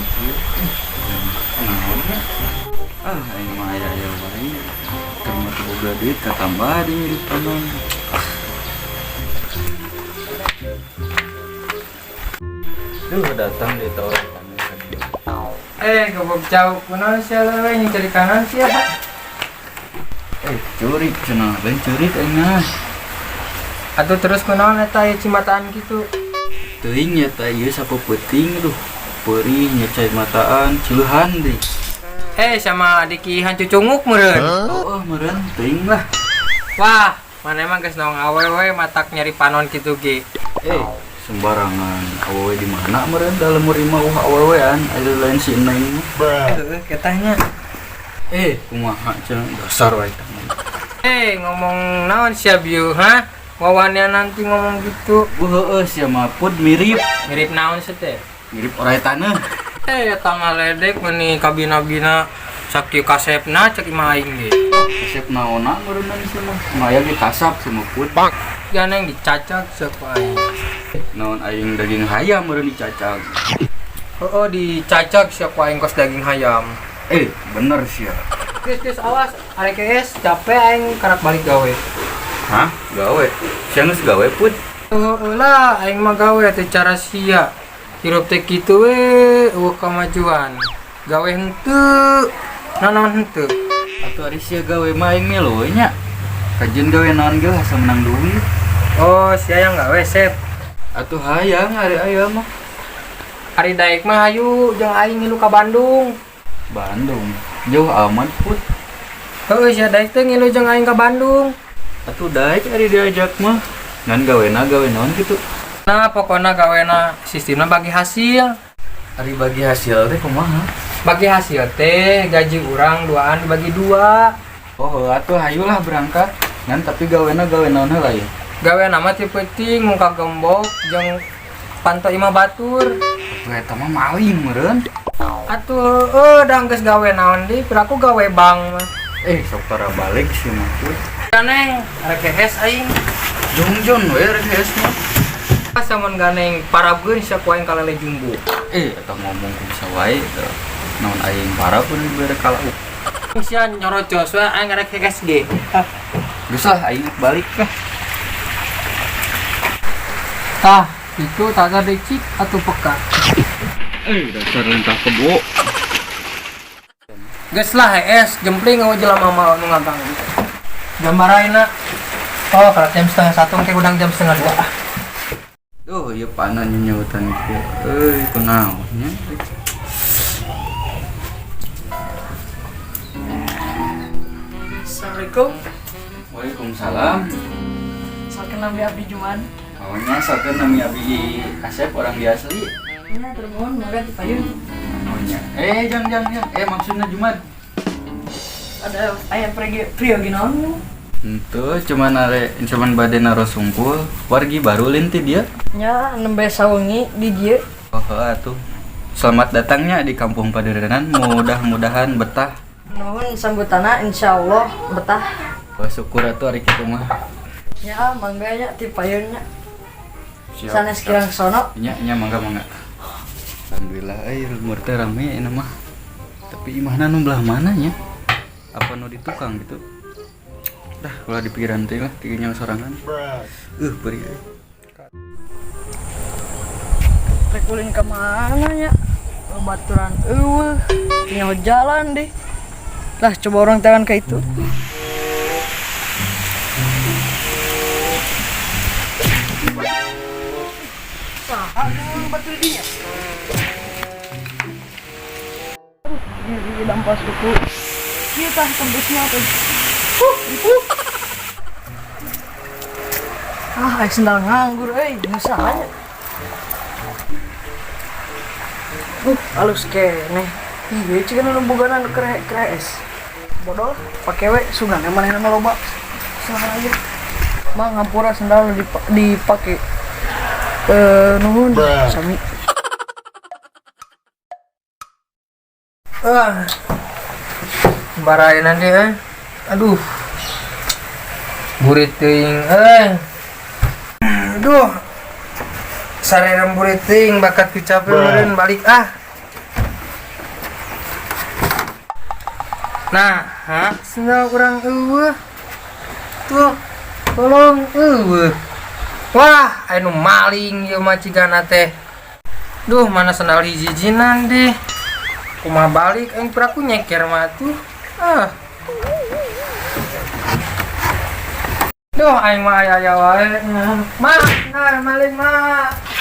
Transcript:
Kieu. Naon nya? Ah, aing mah aya-aya wae. Keur mah teu boga duit katambah deui nyeri panon. Duh, datang di orang tanah ka dieu. Eh, gobok jauh kunaon sia lewe nyeri kanan sia. Eh, curik cenah, lain curik aing mah. Atuh terus kunaon eta aya cimataan kitu? Teuing nya teh ieu sapeupeting duh. Peurih nya cai mataan cileuhan deui. Eh, sama dikihan cucunguk meureun. Oh, meureun teuing lah. Wah, mana emang geus naong awewe matak nyeri panon kitu ge. Eh, sembarangan awewe di mana meureun da lemur imah uh awewean aya lain si Neng mah. Heeh, ketahnya. Eh, kumaha cenah dasar wae tah. Eh, ngomong naon sia bieu, ha? Wawannya nanti ngomong gitu. Bu heueuh sia mah pud mirip, Mirip naon sih teh? Mirip orai taneuh. Eh, eta ngaledek meuni kabina-bina sakieu kasepna cek imah aing ge. Kasep naonna meureunna sia mah. Maya ge kasap sia mah pud. Ganeng dicacag cek ku aing. Naon aing daging hayam meureun dicacag. Heeh, dicacag sia ku aing kos daging hayam. Eh, bener sia. Geus geus awas, arek geus capek aing karak balik gawe. Hah? Gawe? Sia geus gawe pud? Heeh lah, aing mah gawe teh cara sia. Hirup teh kitu we, eueuh kamajuan. Gawe henteu, nanaon henteu. Atuh ari sia gawe mah aing milu we nya. Kajeun gawe naon ge lah asa menang duit. Oh, sia yang gawe sep. Atuh hayang ari aya mah. Ari daek mah hayu jeung aing ngilu ka Bandung. Bandung. Jauh amat pud. Heeh, sia daek teh ngilu jeung aing ka Bandung. Atuh daek ari diajak mah. Ngan gawena gawe naon kitu? Nah, pokokna gawena sistemna bagi hasil. Ari bagi hasil teh kumaha? Bagi hasil teh gaji urang duaan dibagi dua. Oh, atuh hayulah berangkat. Ngan tapi gawena gawe naon heula ya? Gawena mah ti peuting muka gembok jeung panto imah batur. Atuh eta mah maling meureun. Atuh heueuh da geus gawe naon deui, piraku gawe bank mah. Eh, sok tara balik sih mah pud. Ganeng, arek hees aing. Jongjon we rek hees mah. Asa mun ganeng parabkeun sia ku aing kalele jumbo. Eh, eta ngomong ku bisa wae teu. Naon aing parab pun dibere kalauk. Sia nyorocos we aing arek hees ge. Geus lah aing balik lah. Tah, itu tata decik atau peka. Eh, dasar lentah kebo. Geus lah hees, jempling eueuh jelema mah nu ngaganggu. Jam baraina. Oh, kalau jam 12.30 ke udang jam 1:30. Ah. Duh, ieu panan nyautan kieu. Euy, kunaon nya? Assalamualaikum. Waalaikumsalam. Saking nami abdi Juman. Oh nya sakeun nami abdi Asep orang biasa ieu. Nya termohon mangga dipayun. Oh nya. Eh, jang jang jang. Eh, maksudna Jumat. Ada aya pergi priyogi naon? Henteu, cuman are cuman bade naros sungkul. Wargi baru lin ti dia. Nya nembe sawengi di dieu. Oh, heuh atuh. Selamat datangnya di Kampung Paderenan. Mudah-mudahan betah. Nuhun sambutanna insyaallah betah. Wah, syukur atuh ari kitu mah. Nya mangga nya ti payun nya. Siap. Sanes kirang sono. Nya nya mangga mangga. Alhamdulillah euy lembur teh rame ini mah. Tapi imahna nu belah mana nya? Apa nu di tukang gitu? Dah, ulah di pikiran teh lah, tiga sorangan. Beri euy. Rek ulin ka mana nya? Baturan eueuh. Tinggal jalan deh. Lah coba orang tangan ka itu. Saha nu batur dinya? Aduh, di dampas suku. Kieu tah tembusna teh. Ah, aing sendal nganggur euy, ngusahanya. Halus keneh. Iya, cik nu bogana nu kres. Bodoh, pake we sugan manehna mah loba. Saha aja. Mah ngampura sendal dipake. Nuhun sami. Ah. Barain nanti eh. Aduh. Burit teuing eh. Aduh. Sarerem burit teuing bakat ku capek meureun balik ah. Nah, ha, sendal urang euweuh. Tuh, tolong euweuh. Wah, anu maling ieu mah cigana teh. Duh, mana sendal hiji-hijinan deh. Kumaha balik aing piraku nyeker mah tuh. Ah. Duh, aing mah aya-aya wae. Mah, nah maling mah.